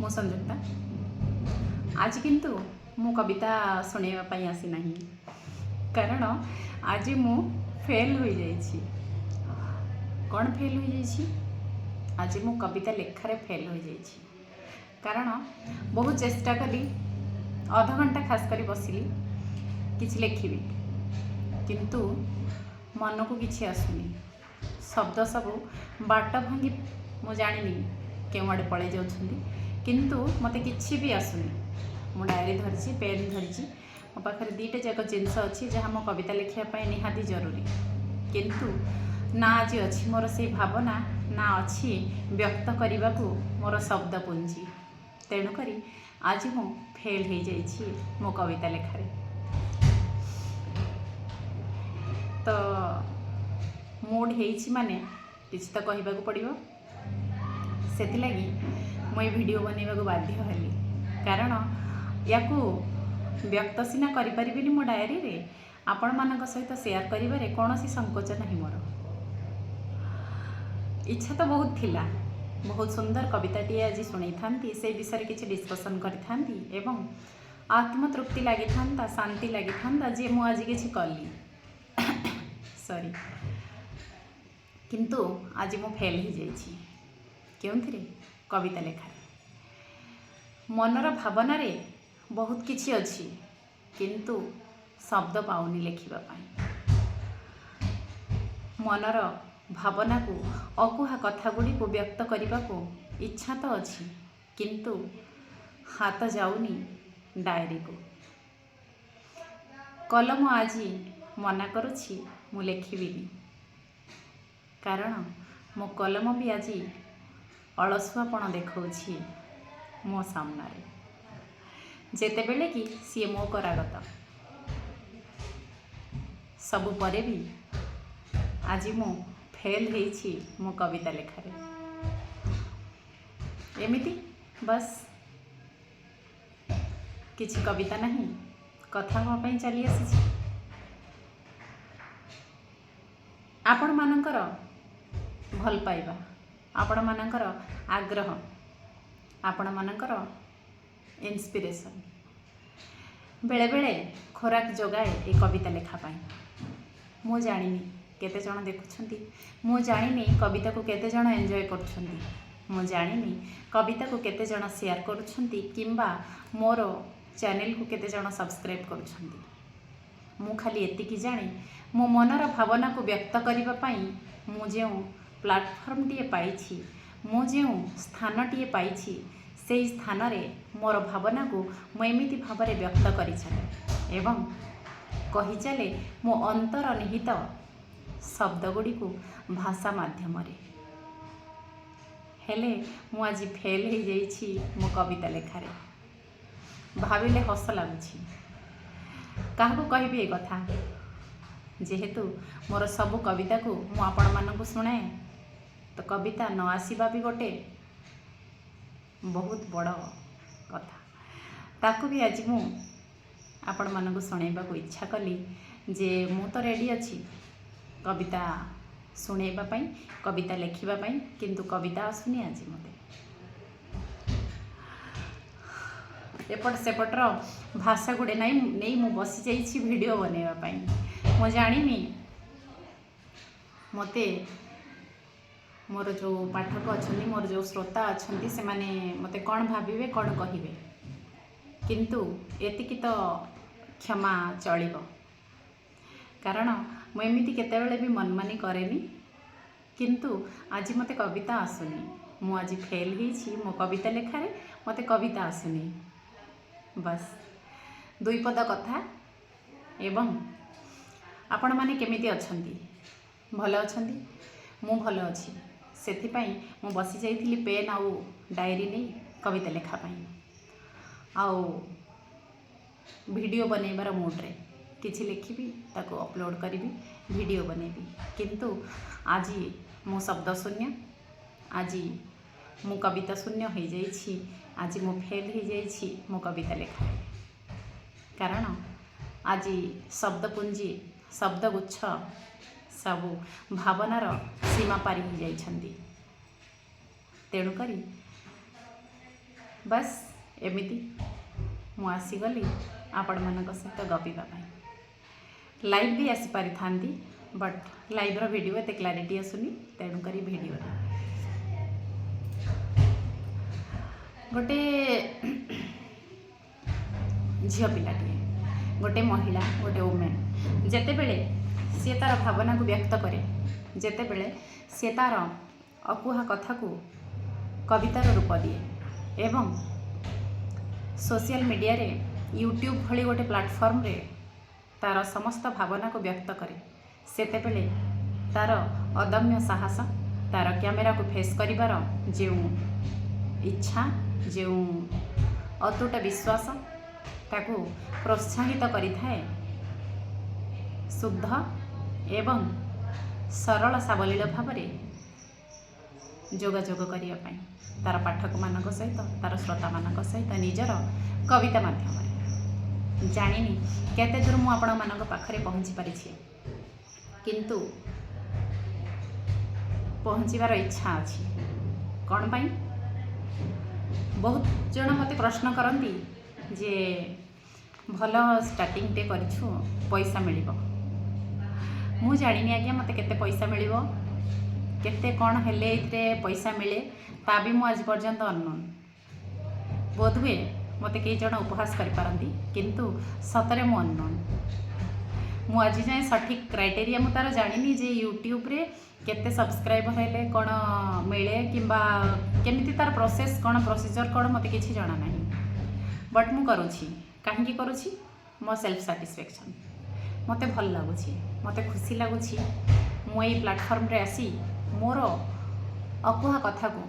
ମୁଁ ସଂଯୁକ୍ତା। ଆଜି କିନ୍ତୁ ମୁଁ କବିତା ଶୁଣାଇବା ପାଇଁ ଆସିନାହିଁ, କାରଣ ଆଜି ମୁଁ ଫେଲ୍ ହୋଇଯାଇଛି। କ'ଣ ଫେଲ୍ ହୋଇଯାଇଛି? ଆଜି ମୁଁ କବିତା ଲେଖାରେ ଫେଲ୍ ହୋଇଯାଇଛି। କାରଣ ବହୁତ ଚେଷ୍ଟା କଲି, ଅଧଘଣ୍ଟା ଖାସ କରି ବସିଲି କିଛି ଲେଖିବି, କିନ୍ତୁ ମନକୁ କିଛି ଆସୁନି। ଶବ୍ଦ ସବୁ ବାଟ ଭାଙ୍ଗି ମୁଁ ଜାଣିନି କେଉଁଆଡ଼େ ପଳେଇ ଯାଉଛନ୍ତି, କିନ୍ତୁ ମୋତେ କିଛି ବି ଆସୁନି। ମୁଁ ଡାଏରୀ ଧରିଛି, ପେନ୍ ଧରିଛି। ମୋ ପାଖରେ ଦୁଇଟା ଯାକ ଜିନିଷ ଅଛି, ଯାହା ମୋ କବିତା ଲେଖିବା ପାଇଁ ନିହାତି ଜରୁରୀ। କିନ୍ତୁ ନା ଆଜି ଅଛି ମୋର ସେଇ ଭାବନା, ନା ଅଛି ବ୍ୟକ୍ତ କରିବାକୁ ମୋର ଶବ୍ଦ ପୁଞ୍ଜି। ତେଣୁକରି ଆଜି ମୁଁ ଫେଲ୍ ହେଇଯାଇଛି ମୋ କବିତା ଲେଖାରେ। ତ ମୁଡ୍ ହେଇଛି ମାନେ କିଛି ତ କହିବାକୁ ପଡ଼ିବ। ସେଥିଲାଗି ମୁଁ ଏ ଭିଡ଼ିଓ ବନେଇବାକୁ ବାଧ୍ୟ ହେଲି, କାରଣ ୟାକୁ ବ୍ୟକ୍ତ ସିନା କରିପାରିବିନି ମୋ ଡାଏରୀରେ, ଆପଣମାନଙ୍କ ସହିତ ସେୟାର କରିବାରେ କୌଣସି ସଂକୋଚ ନାହିଁ ମୋର। ଇଚ୍ଛା ତ ବହୁତ ଥିଲା, ବହୁତ ସୁନ୍ଦର କବିତାଟିଏ ଆଜି ଶୁଣେଇଥାନ୍ତି, ସେଇ ବିଷୟରେ କିଛି ଡିସ୍କସନ୍ କରିଥାନ୍ତି ଏବଂ ଆତ୍ମତୃପ୍ତି ଲାଗିଥାନ୍ତା, ଶାନ୍ତି ଲାଗିଥାନ୍ତା ଯେ ମୁଁ ଆଜି କିଛି କଲି। ସରି, କିନ୍ତୁ ଆଜି ମୁଁ ଫେଲ୍ ହେଇଯାଇଛି। କେଉଁଥିରେ? କବିତା ଲେଖାରେ। ମନର ଭାବନାରେ ବହୁତ କିଛି ଅଛି, କିନ୍ତୁ ଶବ୍ଦ ପାଉନି ଲେଖିବା ପାଇଁ। ମନର ଭାବନାକୁ, ଅକୁହା କଥା ଗୁଡ଼ିକୁ ବ୍ୟକ୍ତ କରିବାକୁ ଇଚ୍ଛା ତ ଅଛି, କିନ୍ତୁ ହାତ ଯାଉନି ଡାଏରୀକୁ। କଲମ ଆଜି ମନା କରୁଛି, ମୁଁ ଲେଖିବିନି। କାରଣ ମୋ କଲମ ବି ଆଜି ଅଳସୁଆପଣ ଦେଖାଉଛି ମୋ ସାମ୍ନାରେ, ଯେତେବେଳେ କି ସିଏ ମୋ କରାଗତ। ସବୁ ପରେ ବି ଆଜି ମୁଁ ଫେଲ୍ ହେଇଛି ମୋ କବିତା ଲେଖାରେ। ଏମିତି ବାସ୍ କିଛି କବିତା ନାହିଁ, କଥା ହେବା ପାଇଁ ଚାଲି ଆସିଛି। ଆପଣମାନଙ୍କର ଭଲ ପାଇବା, ଆପଣମାନଙ୍କର ଆଗ୍ରହ, ଆପଣମାନଙ୍କର ଇନ୍ସପିରେସନ୍ ବେଳେବେଳେ ଖୋରାକ ଯୋଗାଏ ଏ କବିତା ଲେଖା ପାଇଁ। ମୁଁ ଜାଣିନି କେତେ ଜଣ ଦେଖୁଛନ୍ତି, ମୁଁ ଜାଣିନି କବିତାକୁ କେତେ ଜଣ ଏନ୍ଜୟ କରୁଛନ୍ତି, ମୁଁ ଜାଣିନି କବିତାକୁ କେତେ ଜଣ ସେୟାର କରୁଛନ୍ତି କିମ୍ବା ମୋର ଚ୍ୟାନେଲକୁ କେତେ ଜଣ ସବସ୍କ୍ରାଇବ୍ କରୁଛନ୍ତି। ମୁଁ ଖାଲି ଏତିକି ଜାଣେ, ମୋ ମନର ଭାବନାକୁ ବ୍ୟକ୍ତ କରିବା ପାଇଁ ମୁଁ ଯେଉଁ ପ୍ଲାଟଫର୍ମଟିଏ ପାଇଛି, ମୁଁ ଯେଉଁ ସ୍ଥାନଟିଏ ପାଇଛି, ସେଇ ସ୍ଥାନରେ ମୋର ଭାବନାକୁ ମୁଁ ଏମିତି ଭାବରେ ବ୍ୟକ୍ତ କରିଚାଲେ ଏବଂ କହିଚାଲେ ମୋ ଅନ୍ତର୍ନିହିତ ଶବ୍ଦ ଗୁଡ଼ିକୁ ଭାଷା ମାଧ୍ୟମରେ। ହେଲେ ମୁଁ ଆଜି ଫେଲ୍ ହେଇଯାଇଛି ମୋ କବିତା ଲେଖାରେ। ଭାବିଲେ ହସ ଲାଗୁଛି। କାହାକୁ କହିବି ଏ କଥା? ଯେହେତୁ ମୋର ସବୁ କବିତାକୁ ମୁଁ ଆପଣମାନଙ୍କୁ ଶୁଣାଏ, ତ କବିତା ନ ଆସିବା ବି ଗୋଟେ ବହୁତ ବଡ଼ କଥା। ତାକୁ ବି ଆଜି ମୁଁ ଆପଣମାନଙ୍କୁ ଶୁଣାଇବାକୁ ଇଚ୍ଛା କଲି ଯେ ମୁଁ ତ ରେଡ଼ି ଅଛି କବିତା ଶୁଣାଇବା ପାଇଁ, କବିତା ଲେଖିବା ପାଇଁ, କିନ୍ତୁ କବିତା ଆସୁନି ଆଜି ମୋତେ। ଏପଟ ସେପଟର ଭାଷା ଗୁଡ଼େ ନାଇଁ ନେଇ ମୁଁ ବସିଯାଇଛି ଭିଡ଼ିଓ ବନେଇବା ପାଇଁ। ମୁଁ ଜାଣିନି ମୋତେ ମୋର ଯେଉଁ ପାଠକ ଅଛନ୍ତି, ମୋର ଯେଉଁ ଶ୍ରୋତା ଅଛନ୍ତି, ସେମାନେ ମୋତେ କ'ଣ ଭାବିବେ, କ'ଣ କହିବେ, କିନ୍ତୁ ଏତିକି ତ କ୍ଷମା ଚଳିବ, କାରଣ ମୁଁ ଏମିତି କେତେବେଳେ ବି ମନମାନି କରେନି। କିନ୍ତୁ ଆଜି ମୋତେ କବିତା ଆସୁନି। ମୁଁ ଆଜି ଫେଲ୍ ହେଇଛି ମୋ କବିତା ଲେଖାରେ। ମୋତେ କବିତା ଆସୁନି, ବାସ୍ ଦୁଇ ପଦ କଥା। ଏବଂ ଆପଣମାନେ କେମିତି ଅଛନ୍ତି? ଭଲ ଅଛନ୍ତି? ମୁଁ ଭଲ ଅଛି। ସେଥିପାଇଁ ମୁଁ ବସିଯାଇଥିଲି ପେନ୍ ଆଉ ଡାଏରୀ ନେଇ କବିତା ଲେଖା ପାଇଁ ଆଉ ଭିଡ଼ିଓ ବନେଇବାର ମୁଡ଼୍ରେ। କିଛି ଲେଖିବି, ତାକୁ ଅପଲୋଡ଼ କରିବି, ଭିଡ଼ିଓ ବନେଇବି। କିନ୍ତୁ ଆଜି ମୁଁ ଶବ୍ଦ ଶୂନ୍ୟ, ଆଜି ମୁଁ କବିତା ଶୂନ୍ୟ ହେଇଯାଇଛି। ଆଜି ମୁଁ ଫେଲ୍ ହେଇଯାଇଛି ମୋ କବିତା ଲେଖାରେ, କାରଣ ଆଜି ଶବ୍ଦପୁଞ୍ଜି, ଶବ୍ଦଗୁଚ୍ଛ ସବୁ ଭାବନାର ସୀମା ପାରି ହେଇଯାଇଛନ୍ତି। ତେଣୁକରି ବାସ୍, ଏମିତି ମୁଁ ଆସିଗଲି ଆପଣମାନଙ୍କ ସହିତ ଗପିବା ପାଇଁ। ଲାଇଭ୍ ବି ଆସିପାରିଥାନ୍ତି, ବଟ୍ ଲାଇଭ୍ର ଭିଡ଼ିଓ ଏତେ କ୍ଲାରିଟି ଆସୁନି, ତେଣୁକରି ଭିଡ଼ିଓରେ ଗୋଟେ ଝିଅ ପିଲାଟିଏ, ଗୋଟେ ମହିଳା, ଗୋଟେ ଓମେନ୍, ଯେତେବେଳେ ସିଏ ତା'ର ଭାବନାକୁ ବ୍ୟକ୍ତ କରେ, ଯେତେବେଳେ ସିଏ ତା'ର ଅକୁହା କଥାକୁ କବିତାର ରୂପ ଦିଏ ଏବଂ ସୋସିଆଲ ମିଡ଼ିଆରେ ୟୁଟ୍ୟୁବ୍ ଭଳି ଗୋଟେ ପ୍ଲାଟଫର୍ମରେ ତା'ର ସମସ୍ତ ଭାବନାକୁ ବ୍ୟକ୍ତ କରେ, ସେତେବେଳେ ତା'ର ଅଦମ୍ୟ ସାହସ, ତା'ର କ୍ୟାମେରାକୁ ଫେସ୍ କରିବାର ଯେଉଁ ଇଚ୍ଛା, ଯେଉଁ ଅତୁଟ ବିଶ୍ୱାସ, ତାକୁ ପ୍ରୋତ୍ସାହିତ କରିଥାଏ ଶୁଦ୍ଧ ଏବଂ ସରଳ ସାବଲୀଳ ଭାବରେ ଯୋଗାଯୋଗ କରିବା ପାଇଁ ତା'ର ପାଠକମାନଙ୍କ ସହିତ, ତା'ର ଶ୍ରୋତାମାନଙ୍କ ସହିତ ନିଜର କବିତା ମାଧ୍ୟମରେ। ଜାଣିନି କେତେ ଦୂର ମୁଁ ଆପଣମାନଙ୍କ ପାଖରେ ପହଞ୍ଚି ପାରିଛି, କିନ୍ତୁ ପହଞ୍ଚିବାର ଇଚ୍ଛା ଅଛି। କ'ଣ ପାଇଁ? ବହୁତ ଜଣ ମୋତେ ପ୍ରଶ୍ନ କରନ୍ତି ଯେ ଭଲ ଷ୍ଟାର୍ଟିଂଟେ କରିଛୁ, ପଇସା ମିଳିବ? ମୁଁ ଜାଣିନି ଆଜ୍ଞା, ମୋତେ କେତେ ପଇସା ମିଳିବ, କେତେ କ'ଣ ହେଲେ ଏଇଥିରେ ପଇସା ମିଳେ, ତା ବି ମୁଁ ଆଜି ପର୍ଯ୍ୟନ୍ତ ଅନନୋନ୍। ବୋଧହୁଏ ମୋତେ କେଇ ଜଣ ଉପହାସ କରିପାରନ୍ତି, କିନ୍ତୁ ସତରେ ମୁଁ ଅନନୋନ୍। ମୁଁ ଆଜି ଯାଏଁ ସଠିକ୍ କ୍ରାଇଟେରିଆ ମୁଁ ତା'ର ଜାଣିନି ଯେ ୟୁଟ୍ୟୁବରେ କେତେ ସବସ୍କ୍ରାଇବର୍ ହେଲେ କ'ଣ ମିଳେ କିମ୍ବା କେମିତି ତା'ର ପ୍ରୋସେସ୍ କ'ଣ, ପ୍ରୋସିଜର୍ କ'ଣ, ମୋତେ କିଛି ଜଣା ନାହିଁ। ବଟ୍ ମୁଁ କରୁଛି। କାହିଁକି କରୁଛି? ମୋ ସେଲ୍ଫ ସାଟିସ୍ଫ୍ୟାକ୍ସନ୍। ମୋତେ ଭଲ ଲାଗୁଛି, ମୋତେ ଖୁସି ଲାଗୁଛି। ମୁଁ ଏଇ ପ୍ଲାଟଫର୍ମରେ ଆସି ମୋର ଅକୁହା କଥାକୁ,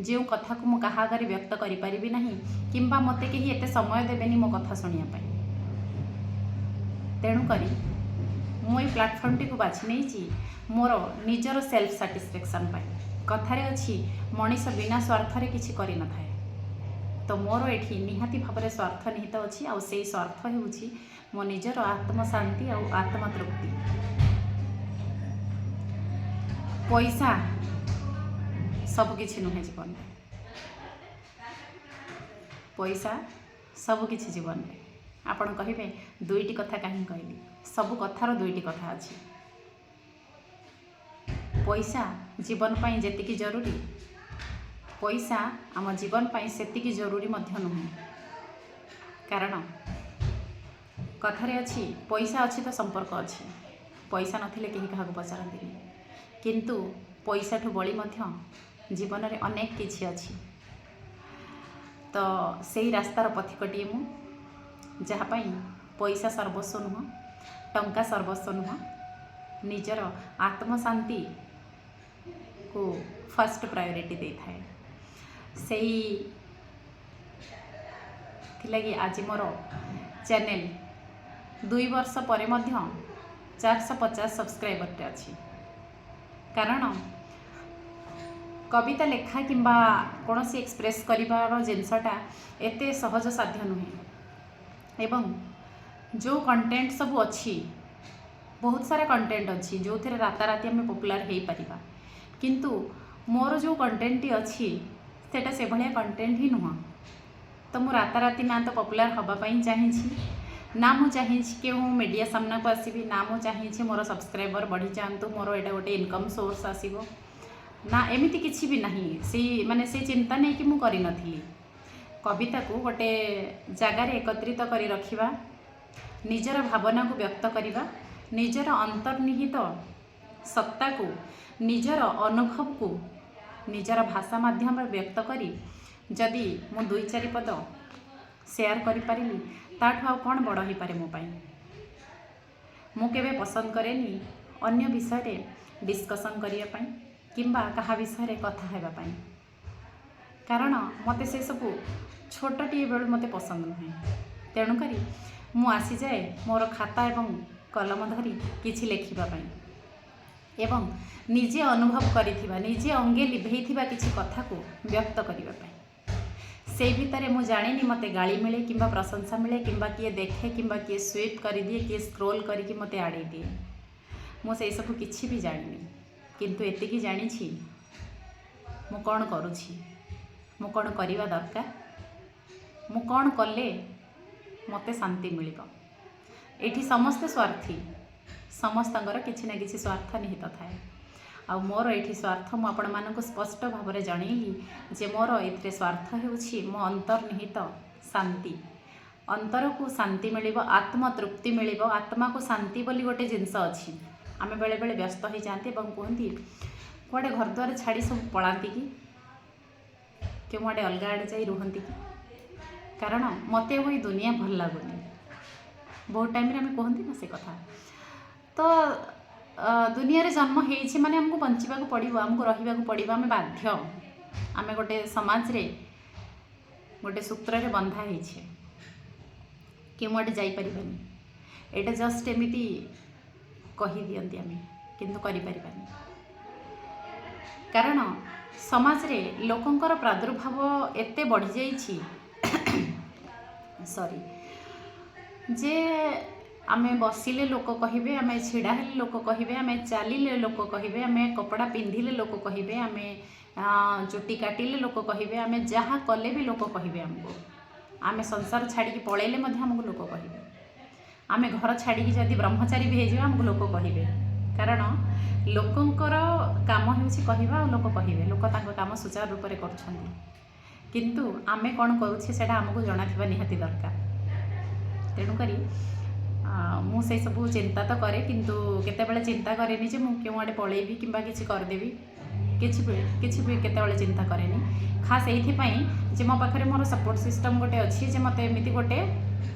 ଯେଉଁ କଥାକୁ ମୁଁ କାହା ଆଗରେ ବ୍ୟକ୍ତ କରିପାରିବି ନାହିଁ କିମ୍ବା ମୋତେ କେହି ଏତେ ସମୟ ଦେବେନି ମୋ କଥା ଶୁଣିବା ପାଇଁ, ତେଣୁକରି ମୁଁ ଏଇ ପ୍ଲାଟଫର୍ମଟିକୁ ବାଛି ନେଇଛି ମୋର ନିଜର ସେଲ୍ଫ ସାଟିସ୍ଫ୍ୟାକ୍ସନ୍ ପାଇଁ। କଥାରେ ଅଛି, ମଣିଷ ବିନା ସ୍ୱାର୍ଥରେ କିଛି କରିନଥାଏ। ତ ମୋର ଏଠି ନିହାତି ଭାବରେ ସ୍ୱାର୍ଥ ନିହିତ ଅଛି, ଆଉ ସେଇ ସ୍ୱାର୍ଥ ହେଉଛି ମୋ ନିଜର ଆତ୍ମଶାନ୍ତି ଆଉ ଆତ୍ମତୃପ୍ତି। ପଇସା ସବୁକିଛି ନୁହେଁ ଜୀବନରେ। ପଇସା ସବୁକିଛି ଜୀବନରେ। ଆପଣ କହିବେ, ଦୁଇଟି କଥା କାହିଁକି କହିଲି? ସବୁ କଥାର ଦୁଇଟି କଥା ଅଛି। ପଇସା ଜୀବନ ପାଇଁ ଯେତିକି ଜରୁରୀ, ପଇସା ଆମ ଜୀବନ ପାଇଁ ସେତିକି ଜରୁରୀ ମଧ୍ୟ ନୁହେଁ। କାରଣ କଥାରେ ଅଛି, ପଇସା ଅଛି ତ ସମ୍ପର୍କ ଅଛି, ପଇସା ନଥିଲେ କେହି କାହାକୁ ପଚାରନ୍ତିନି। କିନ୍ତୁ ପଇସାଠୁ ବଳି ମଧ୍ୟ ଜୀବନରେ ଅନେକ କିଛି ଅଛି। ତ ସେଇ ରାସ୍ତାର ପଥିକଟିଏ ମୁଁ, ଯାହା ପାଇଁ ପଇସା ସର୍ବସ୍ୱ ନୁହଁ, ଟଙ୍କା ସର୍ବସ୍ୱ ନୁହଁ, ନିଜର ଆତ୍ମଶାନ୍ତିକୁ ଫାର୍ଷ୍ଟ ପ୍ରାୟୋରିଟି ଦେଇଥାଏ। ସେଇ ଥିଲାଗି ଆଜି ମୋର ଚ୍ୟାନେଲ୍ 2 ବର୍ଷ ପରେ ମଧ୍ୟ 450 ସବସ୍କ୍ରାଇବରଟେ ଅଛି। କାରଣ କବିତା ଲେଖା କିମ୍ବା କୌଣସି ଏକ୍ସପ୍ରେସ୍ କରିବାର ଜିନିଷଟା ଏତେ ସହଜ ସାଧ୍ୟ ନୁହେଁ ଏବଂ ଯେଉଁ କଣ୍ଟେଣ୍ଟ ସବୁ ଅଛି, ବହୁତ ସାରା କଣ୍ଟେଣ୍ଟ ଅଛି ଯେଉଁଥିରେ ରାତାରାତି ଆମେ ପପୁଲାର ହେଇପାରିବା, କିନ୍ତୁ ମୋର ଯେଉଁ କଣ୍ଟେଣ୍ଟଟି ଅଛି, ସେଇଟା ସେଭଳିଆ କଣ୍ଟେଣ୍ଟ ହିଁ ନୁହଁ। ତ ମୁଁ ରାତାରାତି ନା ତ ପପୁଲାର ହେବା ପାଇଁ ଚାହିଁଛି, ନା ମୁଁ ଚାହିଁଛି କେଉଁ ମିଡ଼ିଆ ସାମ୍ନାକୁ ଆସିବି, ନା ମୁଁ ଚାହିଁଛି ମୋର ସବସ୍କ୍ରାଇବର ବଢ଼ିଯାଆନ୍ତୁ, ମୋର ଏଇଟା ଗୋଟେ ଇନକମ୍ ସୋର୍ସ ଆସିବ, ନା ଏମିତି କିଛି ବି ନାହିଁ। ସେଇ ମାନେ ସେଇ ଚିନ୍ତା ନେଇକି ମୁଁ କରିନଥିଲି। କବିତାକୁ ଗୋଟେ ଜାଗାରେ ଏକତ୍ରିତ କରି ରଖିବା, ନିଜର ଭାବନାକୁ ବ୍ୟକ୍ତ କରିବା, ନିଜର ଅନ୍ତର୍ନିହିତ ସତ୍ତାକୁ, ନିଜର ଅନୁଭବକୁ ନିଜର ଭାଷା ମାଧ୍ୟମରେ ବ୍ୟକ୍ତ କରି ଯଦି ମୁଁ ଦୁଇ ଚାରି ପଦ ସେୟାର କରିପାରିଲି, ତାଠୁ ଆଉ କ'ଣ ବଡ଼ ହେଇପାରେ ମୋ ପାଇଁ? ମୁଁ କେବେ ପସନ୍ଦ କରେନି ଅନ୍ୟ ବିଷୟରେ ଡିସ୍କସନ୍ କରିବା ପାଇଁ କିମ୍ବା କାହା ବିଷୟରେ କଥା ହେବା ପାଇଁ, କାରଣ ମୋତେ ସେସବୁ ଛୋଟଟିଏ ବେଳୁ ମୋତେ ପସନ୍ଦ ନୁହେଁ। ତେଣୁକରି ମୁଁ ଆସିଯାଏ ମୋର ଖାତା ଏବଂ କଲମ ଧରି କିଛି ଲେଖିବା ପାଇଁ ଏବଂ ନିଜେ ଅନୁଭବ କରିଥିବା, ନିଜେ ଅଙ୍ଗେ ଲିଭେଇଥିବା କିଛି କଥାକୁ ବ୍ୟକ୍ତ କରିବା ପାଇଁ। ସେଇ ଭିତରେ ମୁଁ ଜାଣିନି ମୋତେ ଗାଳି ମିଳେ କିମ୍ବା ପ୍ରଶଂସା ମିଳେ, କିମ୍ବା କିଏ ଦେଖେ କିମ୍ବା କିଏ ସ୍ୱାଇପ୍ କରିଦିଏ, କିଏ ସ୍କ୍ରୋଲ୍ କରିକି ମୋତେ ଆଡ଼େଇ ଦିଏ, ମୁଁ ସେଇସବୁ କିଛି ବି ଜାଣିନି। କିନ୍ତୁ ଏତିକି ଜାଣିଛି, ମୁଁ କ'ଣ କରୁଛି, ମୁଁ କ'ଣ କରିବା ଦରକାର। ମୁଁ କ'ଣ କଲେ ମୋତେ ଶାନ୍ତି ମିଳିବ। ଏଇଠି ସମସ୍ତେ ସ୍ୱାର୍ଥୀ, ସମସ୍ତଙ୍କର କିଛି ନା କିଛି ସ୍ୱାର୍ଥ ନିହିତ ଥାଏ। ଆଉ ମୋର ଏଇଠି ସ୍ୱାର୍ଥ ମୁଁ ଆପଣମାନଙ୍କୁ ସ୍ପଷ୍ଟ ଭାବରେ ଜଣେଇଲି ଯେ ମୋର ଏଥିରେ ସ୍ୱାର୍ଥ ହେଉଛି ମୋ ଅନ୍ତର୍ନିହିତ ଶାନ୍ତି। ଅନ୍ତରକୁ ଶାନ୍ତି ମିଳିବ, ଆତ୍ମତୃପ୍ତି ମିଳିବ। ଆତ୍ମାକୁ ଶାନ୍ତି ବୋଲି ଗୋଟେ ଜିନିଷ ଅଛି। ଆମେ ବେଳେବେଳେ ବ୍ୟସ୍ତ ହେଇଯାଆନ୍ତି ଏବଂ କୁହନ୍ତି, କୁଆଡ଼େ ଘରଦ୍ୱାର ଛାଡ଼ି ସବୁ ପଳାନ୍ତି କି, କେଉଁଆଡ଼େ ଅଲଗା ଆଡ଼େ ଯାଇ ରୁହନ୍ତି କି, କାରଣ ମୋତେ ଆଉ ଏଇ ଦୁନିଆ ଭଲ ଲାଗୁନି। ବହୁତ ଟାଇମ୍ରେ ଆମେ କୁହନ୍ତି ନା ସେ କଥା। ତ ଦୁନିଆରେ ଜନ୍ମ ହେଇଛି ମାନେ ଆମକୁ ବଞ୍ଚିବାକୁ ପଡ଼ିବ, ଆମକୁ ରହିବାକୁ ପଡ଼ିବ। ଆମେ ବାଧ୍ୟ। ଆମେ ଗୋଟେ ସମାଜରେ ଗୋଟେ ସୂତ୍ରରେ ବନ୍ଧା ହେଇଛେ, କେଉଁଆଡ଼େ ଯାଇପାରିବାନି। ଏଇଟା ଜଷ୍ଟ ଏମିତି କହିଦିଅନ୍ତି ଆମେ, କିନ୍ତୁ କରିପାରିବାନି, କାରଣ ସମାଜରେ ଲୋକଙ୍କର ପ୍ରାଦୁର୍ଭାବ ଏତେ ବଢ଼ିଯାଇଛି, ସରି, ଯେ ଆମେ ବସିଲେ ଲୋକ କହିବେ, ଆମେ ଛିଡ଼ା ହେଲେ ଲୋକ କହିବେ, ଆମେ ଚାଲିଲେ ଲୋକ କହିବେ, ଆମେ କପଡ଼ା ପିନ୍ଧିଲେ ଲୋକ କହିବେ, ଆମେ ଚୁଟି କାଟିଲେ ଲୋକ କହିବେ, ଆମେ ଯାହା କଲେ ବି ଲୋକ କହିବେ ଆମକୁ। ଆମେ ସଂସାର ଛାଡ଼ିକି ପଳେଇଲେ ମଧ୍ୟ ଆମକୁ ଲୋକ କହିବେ। ଆମେ ଘର ଛାଡ଼ିକି ଯଦି ବ୍ରହ୍ମଚାରୀ ବି ହେଇଯିବା, ଆମକୁ ଲୋକ କହିବେ। କାରଣ ଲୋକଙ୍କର କାମ ହେଉଛି କହିବା ଆଉ ଲୋକ କହିବେ। ଲୋକ ତାଙ୍କ କାମ ସୁଚାରୁ ରୂପରେ କରୁଛନ୍ତି, କିନ୍ତୁ ଆମେ କ'ଣ କରୁଛେ, ସେଇଟା ଆମକୁ ଜଣାଥିବା ନିହାତି ଦରକାର। ତେଣୁକରି ମୁଁ ସେସବୁ ଚିନ୍ତା ତ କରେ, କିନ୍ତୁ କେତେବେଳେ ଚିନ୍ତା କରେନି ଯେ ମୁଁ କେଉଁଆଡ଼େ ପଳେଇବି କିମ୍ବା କିଛି କରିଦେବି। କିଛି ବି କେତେବେଳେ ଚିନ୍ତା କରେନି, ଖାସ୍ ଏଇଥିପାଇଁ ଯେ ମୋ ପାଖରେ ମୋର ସପୋର୍ଟ ସିଷ୍ଟମ୍ ଗୋଟେ ଅଛି, ଯେ ମୋତେ ଏମିତି ଗୋଟେ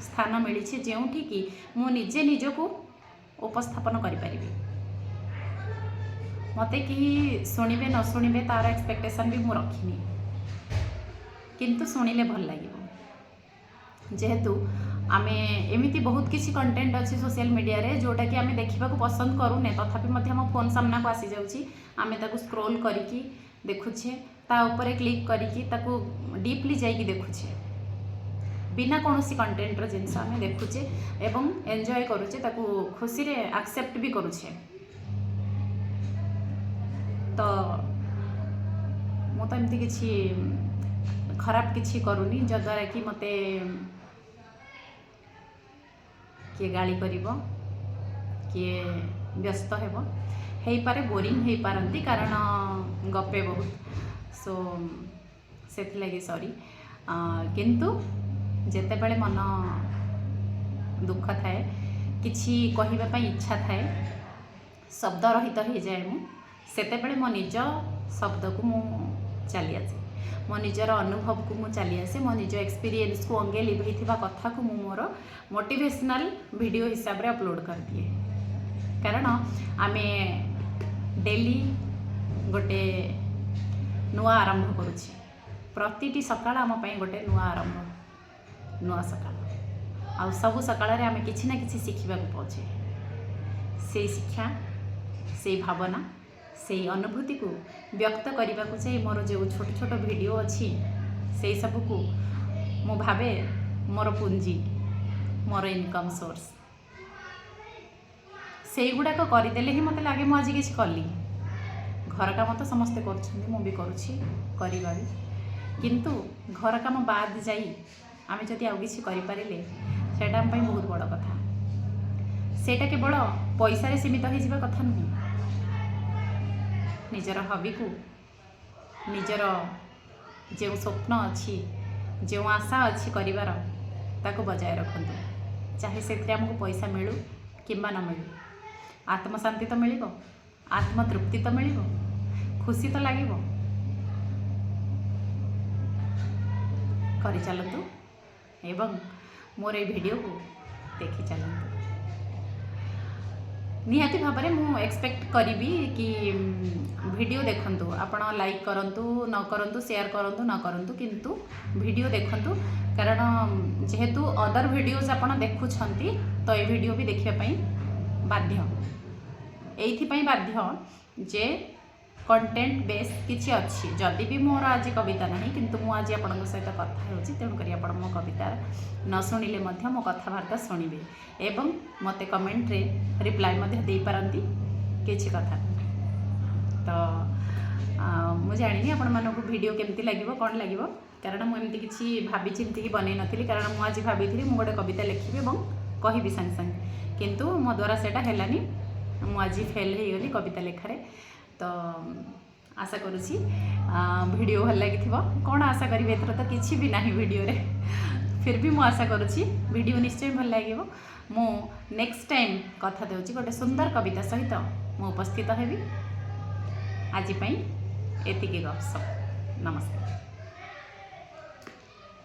ସ୍ଥାନ ମିଳିଛି ଯେଉଁଠିକି ମୁଁ ନିଜେ ନିଜକୁ ଉପସ୍ଥାପନ କରିପାରିବି। ମୋତେ କେହି ଶୁଣିବେ ନ ଶୁଣିବେ, ତା'ର ଏକ୍ସପେକ୍ଟେସନ୍ ବି ମୁଁ ରଖିନି, କିନ୍ତୁ ଶୁଣିଲେ ଭଲ ଲାଗିବ। ଯେହେତୁ ଆମେ ଏମିତି ବହୁତ କିଛି କଣ୍ଟେଣ୍ଟ ଅଛି ସୋସିଆଲ ମିଡ଼ିଆରେ, ଯେଉଁଟାକି ଆମେ ଦେଖିବାକୁ ପସନ୍ଦ କରୁନେ, ତଥାପି ମଧ୍ୟ ଆମ ଫୋନ୍ ସାମ୍ନାକୁ ଆସିଯାଉଛି। ଆମେ ତାକୁ ସ୍କ୍ରୋଲ୍ କରିକି ଦେଖୁଛେ, ତା ଉପରେ କ୍ଲିକ୍ କରିକି ତାକୁ ଡିପଲି ଯାଇକି ଦେଖୁଛେ। ବିନା କୌଣସି କଣ୍ଟେଣ୍ଟର ଜିନିଷ ଆମେ ଦେଖୁଛେ ଏବଂ ଏନ୍ଜୟ କରୁଛେ, ତାକୁ ଖୁସିରେ ଆକ୍ସେପ୍ଟ ବି କରୁଛେ। ତ ମୁଁ ତ ଏମିତି କିଛି ଖରାପ କିଛି କରୁନି, ଯଦ୍ୱାରା କି ମୋତେ କିଏ ଗାଳି କରିବ, କିଏ ବ୍ୟସ୍ତ ହେବ। ହେଇପାରେ ବୋରିଂ ହେଇପାରନ୍ତି, କାରଣ ଗପେ ବହୁତ। ସୋ ସେଥିଲାଗି ସରି। କିନ୍ତୁ ଯେତେବେଳେ ମନ ଦୁଃଖ ଥାଏ, କିଛି କହିବା ପାଇଁ ଇଚ୍ଛା ଥାଏ, ଶବ୍ଦ ରହିତ ହେଇଯାଏ ମୁଁ, ସେତେବେଳେ ମୋ ନିଜ ଶବ୍ଦକୁ ମୁଁ ଚାଲି ଆସେ, ମୋ ନିଜର ଅନୁଭବକୁ ମୁଁ ଚାଲି ଆସେ, ମୋ ନିଜ ଏକ୍ସପିରିଏନ୍ସକୁ, ଅଙ୍ଗେ ଲିଭେଇଥିବା କଥାକୁ ମୁଁ ମୋର ମୋଟିଭେସନାଲ୍ ଭିଡ଼ିଓ ହିସାବରେ ଅପଲୋଡ଼ କରିଦିଏ। କାରଣ ଆମେ ଡେଲି ଗୋଟେ ନୂଆ ଆରମ୍ଭ କରୁଛେ। ପ୍ରତିଟି ସକାଳ ଆମ ପାଇଁ ଗୋଟେ ନୂଆ ଆରମ୍ଭ, ନୂଆ ସକାଳ। ଆଉ ସବୁ ସକାଳରେ ଆମେ କିଛି ନା କିଛି ଶିଖିବାକୁ ପାଉଛେ। ସେଇ ଶିକ୍ଷା, ସେଇ ଭାବନା, ସେଇ ଅନୁଭୂତିକୁ ବ୍ୟକ୍ତ କରିବାକୁ ଯାଇ ମୋର ଯେଉଁ ଛୋଟ ଛୋଟ ଭିଡ଼ିଓ ଅଛି, ସେଇ ସବୁକୁ ମୁଁ ଭାବେ ମୋର ପୁଞ୍ଜି, ମୋର ଇନକମ୍ ସୋର୍ସ। ସେଇଗୁଡ଼ାକ କରିଦେଲେ ହିଁ ମୋତେ ଲାଗେ ମୁଁ ଆଜି କିଛି କଲି। ଘର କାମ ତ ସମସ୍ତେ କରୁଛନ୍ତି, ମୁଁ ବି କରୁଛି, କରିବା ବି। କିନ୍ତୁ ଘର କାମ ବାଦ ଯାଇ ଆମେ ଯଦି ଆଉ କିଛି କରିପାରିଲେ, ସେଇଟା ଆମ ପାଇଁ ବହୁତ ବଡ଼ କଥା। ସେଇଟା କେବଳ ପଇସାରେ ସୀମିତ ହେଇଯିବା କଥା ନୁହେଁ। ନିଜର ହବିକୁ, ନିଜର ଯେଉଁ ସ୍ୱପ୍ନ ଅଛି, ଯେଉଁ ଆଶା ଅଛି କରିବାର, ତାକୁ ବଜାୟ ରଖନ୍ତୁ। ଚାହେ ସେଥିରେ ଆମକୁ ପଇସା ମିଳୁ କିମ୍ବା ନ ମିଳୁ, ଆତ୍ମଶାନ୍ତି ତ ମିଳିବ, ଆତ୍ମତୃପ୍ତି ତ ମିଳିବ, ଖୁସି ତ ଲାଗିବ। କରିଚାଲନ୍ତୁ ଏବଂ ମୋର ଏଇ ଭିଡ଼ିଓକୁ ଦେଖି ଚାଲନ୍ତୁ। ନିହାତି ଭାବରେ ମୁଁ ଏକ୍ସପେକ୍ଟ କରିବି କି ଭିଡ଼ିଓ ଦେଖନ୍ତୁ ଆପଣ, ଲାଇକ୍ କରନ୍ତୁ ନ କରନ୍ତୁ, ସେୟାର କରନ୍ତୁ ନ କରନ୍ତୁ, କିନ୍ତୁ ଭିଡ଼ିଓ ଦେଖନ୍ତୁ। କାରଣ ଯେହେତୁ ଅଦର ଭିଡ଼ିଓଜ୍ ଆପଣ ଦେଖୁଛନ୍ତି, ତ ଏ ଭିଡ଼ିଓ ବି ଦେଖିବା ପାଇଁ ବାଧ୍ୟ। ଏଇଥିପାଇଁ ବାଧ୍ୟ ଯେ କଣ୍ଟେଣ୍ଟ ବେସ୍ କିଛି ଅଛି। ଯଦି ବି ମୋର ଆଜି କବିତା ନାହିଁ, କିନ୍ତୁ ମୁଁ ଆଜି ଆପଣଙ୍କ ସହିତ କଥା ହେଉଛି। ତେଣୁକରି ଆପଣ ମୋ କବିତା ନ ଶୁଣିଲେ ମଧ୍ୟ ମୋ କଥାବାର୍ତ୍ତା ଶୁଣିବେ ଏବଂ ମୋତେ କମେଣ୍ଟରେ ରିପ୍ଲାଏ ମଧ୍ୟ ଦେଇପାରନ୍ତି କିଛି କଥା। ତ ମୁଁ ଜାଣିନି ଆପଣମାନଙ୍କୁ ଭିଡ଼ିଓ କେମିତି ଲାଗିବ, କ'ଣ ଲାଗିବ। କାରଣ ମୁଁ ଏମିତି କିଛି ଭାବି ଚିନ୍ତିକି ବନେଇ ନଥିଲି। କାରଣ ମୁଁ ଆଜି ଭାବିଥିଲି ମୁଁ ଗୋଟେ କବିତା ଲେଖିବି ଏବଂ କହିବି ସାଙ୍ଗେ ସାଙ୍ଗେ, କିନ୍ତୁ ମୋ ଦ୍ୱାରା ସେଇଟା ହେଲାନି। ମୁଁ ଆଜି ଫେଲ୍ ହେଇଗଲି କବିତା ଲେଖାରେ। ତ ଆଶା କରୁଛି ଭିଡ଼ିଓ ଭଲ ଲାଗିଥିବ। କ'ଣ ଆଶା କରିବି, ଏଥର ତ କିଛି ବି ନାହିଁ ଭିଡ଼ିଓରେ। ଫିର୍ ବି ମୁଁ ଆଶା କରୁଛି ଭିଡ଼ିଓ ନିଶ୍ଚୟ ଭଲ ଲାଗିବ। ମୁଁ ନେକ୍ସଟ ଟାଇମ୍ କଥା ଦେଉଛି, ଗୋଟେ ସୁନ୍ଦର କବିତା ସହିତ ମୁଁ ଉପସ୍ଥିତ ହେବି। ଆଜି ପାଇଁ ଏତିକି ଗପସପ। ନମସ୍କାର।